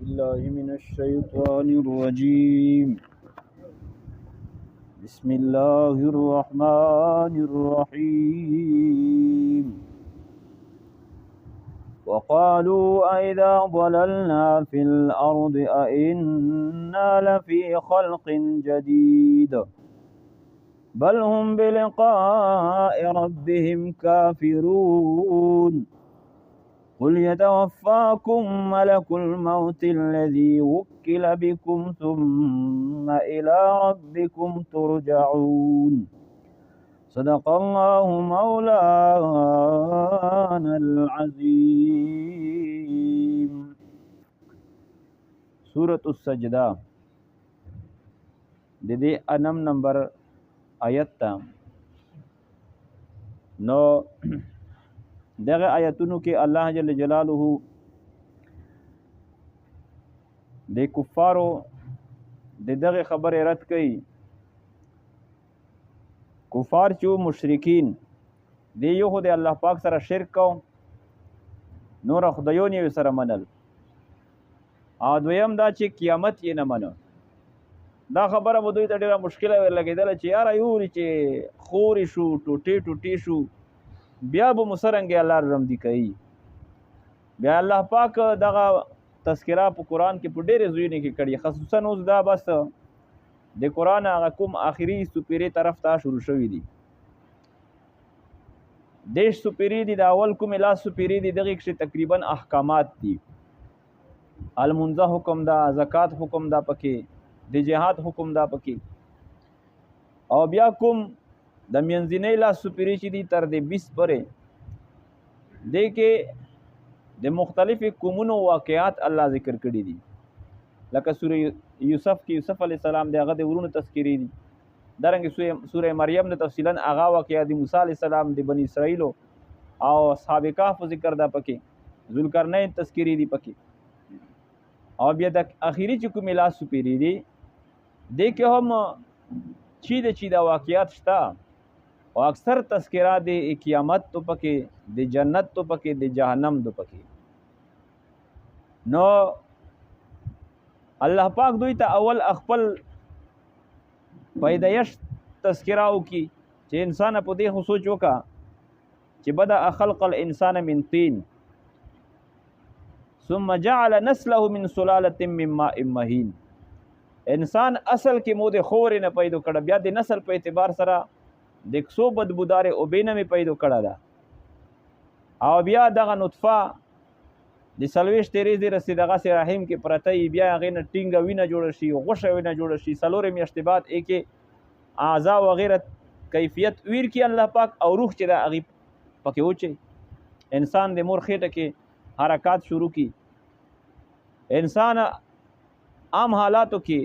بالله من الشيطان الرجيم. بسم الله الرحمن الرحيم. وقالوا أئذا ضللنا في الأرض أئنا لفي خلق جديد بل هم بلقاء ربهم كافرون. قل يتوفاكم ملك الموت الذي وكل بكم ثم إلى ربكم ترجعون. صدق الله مولانا العظيم. سورة السجدة د دې انم نمبر آیت ته. نو دغه آیتونو کې الله جل جلاله د کفارو د دغه خبرې رد کوي. کفار چې مشرکین دی، یو خو د الله پاک سره شرک کو، نور خدایونه یې سره منل، او دویم دا چې قیامت یې نه منه. دا خبره به دوی ته ډېره مشکله لګېدله چې یاره یوري چې خورې شو، ټوټې ټوټې شو، بیا به مو څرنګه الله ژوندي کوي. بیا الله پاک دغه تذکره په قرآن کې په ډېرې ځایونو کې کړې، خصوصا اوس دا بس د قرآن هغه کوم آخري سپیرې طرف ته شروع شوي دي. 30 سپیرې دي، د اول کومې لاس سپیرې دي، دغې کښې تقریبا احکامات دي. المنزه حکم ده، زکات حکم ده پکې، د جهاد حکم ده پکې. او بیا کوم د منځنۍ لاس سپیرې چې دي تر دې 20 پورې، دې کې د مختلفې قومونو واقعات الله ذکر کړي دي. لکه سورة یوسف کې یوسف علیه السلام د هغه د ورونو تذکرې دي. دارنګه سورة مریم نه تفصیلا هغه واقعه د موسی علیه السلام د بني اسرائیلو او اصحاب کهف ذکر ده پکې، ذوالقرنین تذکرې دي پکې. او بیا د اخیری چې کومې لاس سپیرې دي، دې کې هم چی د چی دا واقعات شته، او اکثر تذکرہ د قیامت تو پکې، د جنت تو پکې، د جهنم تو پکې. نو الله پاک دوی ته اول خپل پیدایش تذکرہ وکي چې انسان په دې خو سوچ وکا چې بدا خلق الانسان من طین ثم جعل نسله من سلالة من ماء مهین. انسان اصل کې مو د خورې نه پیدا کړه، بیا د نسل په اعتبار سره د کسو بدبودارې اوبې نه مې پیدا کړه ده. او بیا دغه نطفه د 40 ورځې رسې دغسې رحم کې پرته وي، بیا هغې نه ټینګه وینه جوړه شي، غوښه وینه جوړه شي، 4 میاشتې بعد یې کې اعضا وغیره کیفیت ویر کړي الله پاک، او روح چې ده هغې پکې وچوي. انسان د مور خېټه کې حرکات شروع کړي. انسان عام حالاتو کې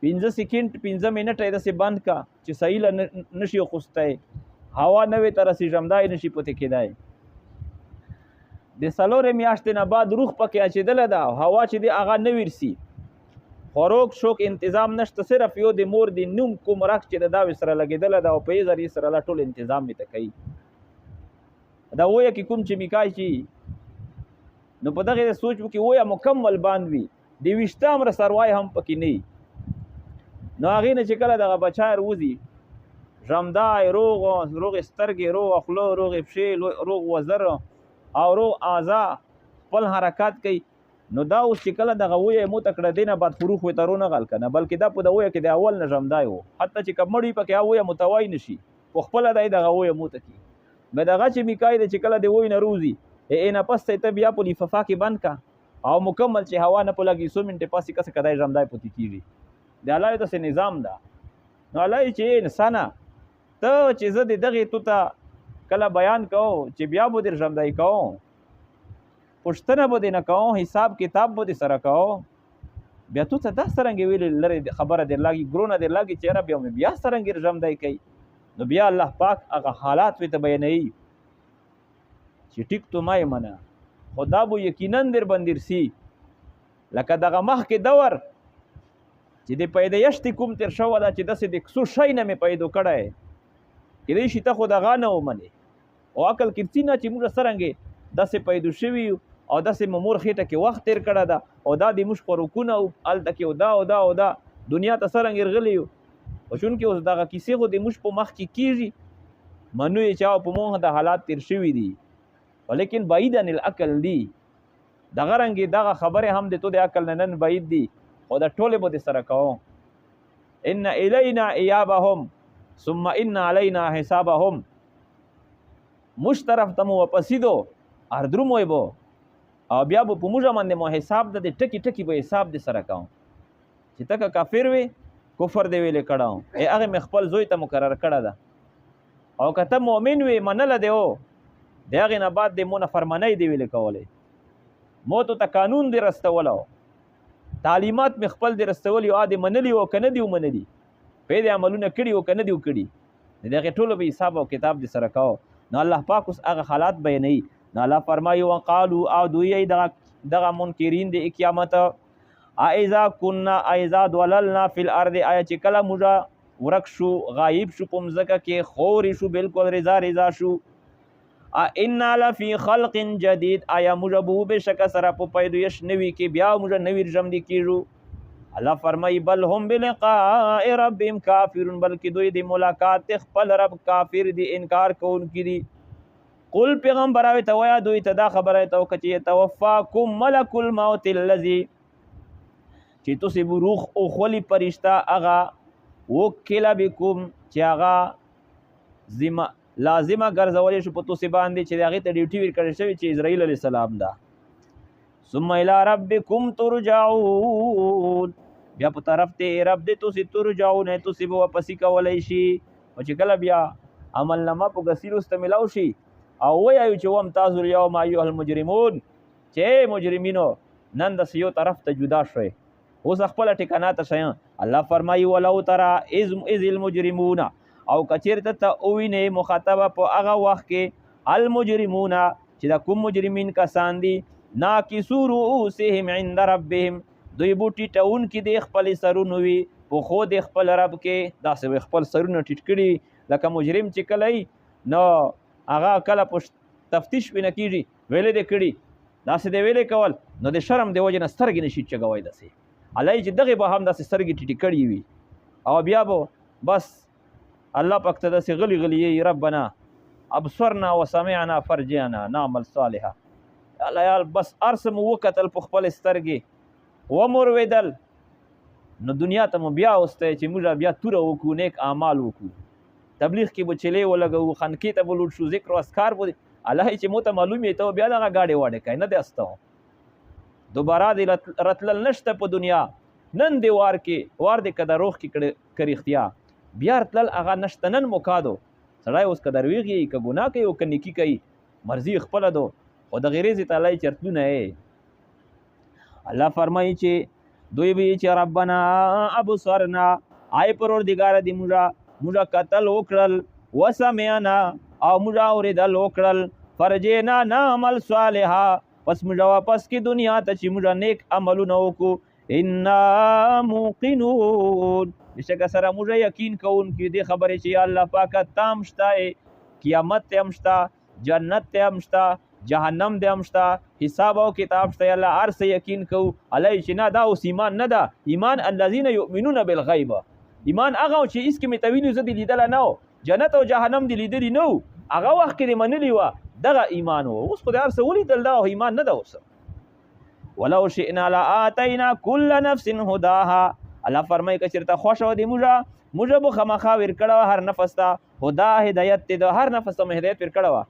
5 سیکنډ 5 منټه یې داسې بند کا چې صحیح له نشي خوستی، هوا نه وي ته رسي، ژمدای نشي پتې کېدای. د 4 میاشتې نه بعد روح پکې اچېدله ده، هوا چې دی هغه نه ورسي، خوراک شوک انتظام نشته، صرف یو د مور د نوم کوم رګ چې ده دا سره لګېدله ده، او په یې ذریعې سره لا ټول انتظام یې ته کوي. دا ویه کې کوم چې میکای شي، نو په دغې سوچ وکړي ویه مکمل باند وي، د ویشته امره سروای هم پکې نه وي. نو هغې نه چې کله دغه بچی روځي ژمدای، روغ روغې سترګې، روغ خوله، روغې پښې، روغ وزر او روغ اعضا خپل حرکات کوي. نو دا اوس چې کله دغه ویه یې موته کړه، دې نه بعد خو روح ورته رونه غل که نه، بلکې دا په د ویه کې د اول نه ژمدای و، حتی چې که مړ وي پکې هغه ویه متوای نه شي، په خپله دی دغه ویه موته کړي. نو دغه چې میکای دی چې کله د ویې نه روځي، ای نه پس ته بیا په لفافه کې بند کا، او مکمل چې هوا نه په لګي څو منټې پس یې کسه کدای ژمدای پاتې کېږي. د الله یو داسې نظام ده. نو الله یې چې انسانه ته چې زه د دغې تو ته کله بیان کوم چې بیا به در ژوندی کوم، پوښتنه به دې نه کوم، حساب کتاب به دې سره کوم، بیا تو ته دا څرنګه ویلې لرې خبره در لګي، ګرونه در لګي چې یاره بیا مې بیا څرنګه ژوندی کوي. نو بیا الله پاک هغه حالات ورته بیانوي چې ټیک تو ما یې منه، خو دا به یقینا در باندې رسي. لکه دغه مخکې دور چې د پیدایښت کوم تېر شوی ده چې داسې د څو شی نه مې پیدا کړی، کېدای شي ته خو دغه نه ومنې، او عقل کې څه نه چې موږ څرنګه داسې پیدا شوي یو او داسې مو مور خېټه کې وخت تېر کړی ده، او دا د موږ خوراکونه وو هلته کې، او دا او دا او دا دنیا ته څرنګه ورغلي یو. او چونکې اوس دغه کیسې خو د موږ په مخ کې کېږي، منو یې چې او په موږ د حالات تېر شوي دي، ولیکن بعید عن العقل دي. دغه رنګې دغه خبرې هم د تو د عقل نه نن بعید دي، خو دا ټولې به دې سره کوم. ان الینا ایابهم ثم ان علینا حسابهم، موږ طرف ته مو واپسې دو اردرو مو به، او بیا به په موږ باندې مو حساب د ټکي ټکي به حساب دې سره کوم. چې ته که کافر وې کفر دې ویلې کړه، ای هغه مې خپل زوی ته مقرر کړه ده، او که ته مؤمن وې منله دی او د هغې نه بعد دې مو نافرمانۍ دې ویلې کولې، مو ته قانون دې رستولی، تعلیمات مې خپل دې رستولي او دې منلي او که نه دي ومنلي، په دې عملونه کړي او که نه دي وکړي، د دغې ټولو به حساب او کتاب دې سره کوو. نو الله پاک اوس هغه حالات بیانوي. نو الله فرمایي وقالو، او دوی دغه منکرین د قیامت، اذا كنا اذا ضللنا في الارض، آیا چې کله موږ ورک شو غایب شو په مځکه کې، خورې شو بالکل رضا رضا شو، انا لفی خلق جدید، آیا موږ به بېشکه سره په پیدایش نوي کې بیا موږ نوي ژوندي کېږو. الله فرمایي بل هم بلقاء ربهم کافرون، بلکې دوی د ملاقات خپل رب کافر دي، انکار کوونکي دي. قل پیغمبر ته وایه دوی ته دا خبره ته وکړه چې یتوفاکم ملک الموت الذي، چې تاسې به روح اوخولي فرشته هغه وکله بکم، چې هغه ذمه لازمه ګرځولی شو په تاسې باندې، چې د هغې ته ډیوټي ورکړل شوې چې اسرائیل علیه السلام ده. ثم الی ربکم ترجعون، بیا په طرف ته رب دې تاسې ترجعون، تاسې به واپسې کولی شي. او چې کله بیا عمل نامه په ګسیل وروسته میلاو شي او وایو چې وامتازوا الیوم ایها المجرمون، چې مجرمینو نن داسې یو طرف ته جدا شوئ، اوس خپله ټکانه ته شئ. الله فرمایي ولو ترى اذ المجرمون، او که چېرته ته ووینې مخاطبه په هغه وخت کې المجرمون، چې دا کوم مجرمین کسان دي، ناکسو رؤوسهم عند ربهم، دوی به ټیټوونکي د خپلې سرونو وي په خو د خپل رب کې، داسې به خپل سرونه ټیټ کړي لکه مجرم چې کله وي نو هغه کله په تفتیش پې نه کېږي، ویلې دې کړي داسې دې ویلې کول، نو د شرم د وجې نه سترګې نه شي چګوی داسې. الله یې چې دغې به هم داسې سترګې ټیټې کړې وي، او بیا به بس الله پاک ته داسې غلي غلي یې ربنا ابصرنا وسمعنا فرجعنا نعمل صالحا. الله یال بس هر څه مو وکتل په خپلې سترګې وموروېدل، نو دنیا ته مو بیا وستی چې موږ بیا توره وکړو، نیک اعمال وکړو، تبلیغ کې به چلې ولګوو، خنکې ته به لوټ شو، ذکر و اذکار به. الله یې چې مو ته معلوم یې ته بیا دغه ګاډې واډې کوې نه دی استو، دوباره دې راتلل نشته په دنیا. نن دې وار کې وار دې که دروغ کې که رښتیا بیا راتلل هغه نشته. نن موقع دو سړی اوس که درویغ یې که ګناه کوي او که نیکي کوي مرضي یې خپله دو، خو دغې ریزې ته الله یې چرتلونه یې. الله فرمایي چې دوی به یې چې ربنا ابصرنا، آی پروردګاره دې موږ قتل وکړل، وسمعنا او موږ اورېدل وکړل، فرجعنا نعمل صالحا، پس موږ واپس کې دنیا ته چې موږ نیک عملونه وکړو، انا موقنون، بېشکه سره موږ یقین کوونکي دې خبرې چې یا الله پاکه ته هم شته، قیامت ته هم شته، جنت ته هم شته، جهنم دې هم شته، حساب او کتاب شته، یا الله هر څه یقین کوو. الله یې چې نه دا اوس ایمان نه ده، ایمان الذین یؤمنون بالغیب، ایمان هغه چې هیڅ کې مې ته ویني زه دې لیدلی نه و، جنت او جهنم دې لیدلی نه و، هغه وخت کې دې منلي وه، دغه ایمان و. اوس خو دې هر څه ولیدل، دا ایمان نه ده اوس. ولو شئنا لآتینا کل نفس هداها، الله فرمایي که چېرته خوښه وه دې موږ به خامخا ورکړی وه هر نفس ته هدا، هدایت دې د هر نفس ته مو هدایت ورکړی وه،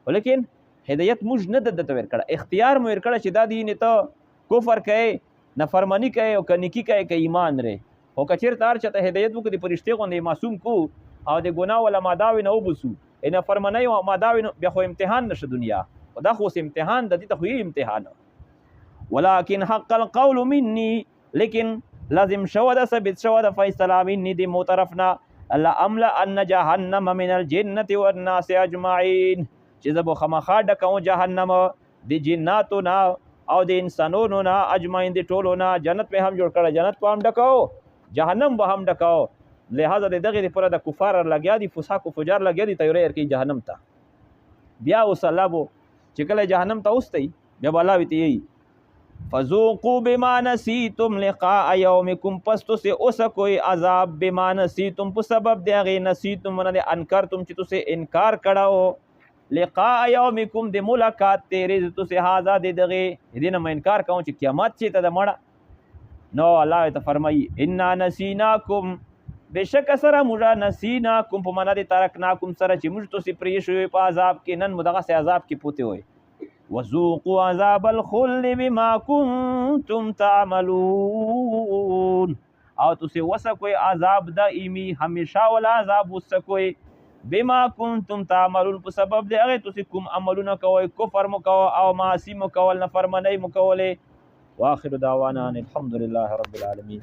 ولیکن هدایت موږ نه ده ته ورکړی، اختیار مو ورکړی چې دا دینې ته کفر کوې، نافرماني کوې او که نیکي کوې که ایمان لرې. خو که چېرته هر چا ته هدایت وکړو د فرشتې غوندې معصوم کو او د ګناه ولا ماداوې نه وبسو، نافرمانۍ او ماداوې نه، بیا خو امتحان نشه دنیا، خو دا خو اوس امتحان ده، دې ته خو یې امتحان. ولكن حق القول مني، لیکن لازم شوه ده، ثابت شوه ده فیصله مني د مو طرفنا، لأملأن جهنم من الجنة والناس اجمعین، چې زه به خامخا ډکوم جهنم د جناتو نه او د انسانونو نه، اجمعین د ټولو نه. جنت مې هم جوړ کړی، جنت به هم ډکو، جهنم به هم ډکو. لہذا د دغې دپاره د کفار لګیا دي، فساق و فجار لګیا دي، تیاری ورکوي جهنم ته. بیا اوس الله به چې کله جهنم ته اوستئ بیا به الله ویته یی فذوقوا بما نسیتم لقاء یومکم، پس تاسو اوس کوئی عذاب بما نسیتم په سبب د هغې نسیتم نه د انکرتم چې تاسو انکار کړو لقاء یومکم د ملاقات تیرې تاسو هاذا د دغه دې نه انکار کوم چې قیامت چې ته د مړه. نو الله ته فرمایي انا نسیناکم، بشک سره موږ نسیناکم په معنا د ترکناکم سره چې موږ تاسو پرې شوي په عذاب کې، نن مو دغسې عذاب کې پوتې وئ. وذوقوا عذاب الخلد بما كنتم تعملون، او تاسو وسکوئ عذاب دائمی، همیشه ولا عذاب وسکوئ بما كنتم تعملون په سبب د هغې تاسو کوم عملونه کوئ، کفر مو کوه او معاصي مو کول، نافرمانۍ مو کولې. واخر دعوانا ان الحمد لله رب العالمین.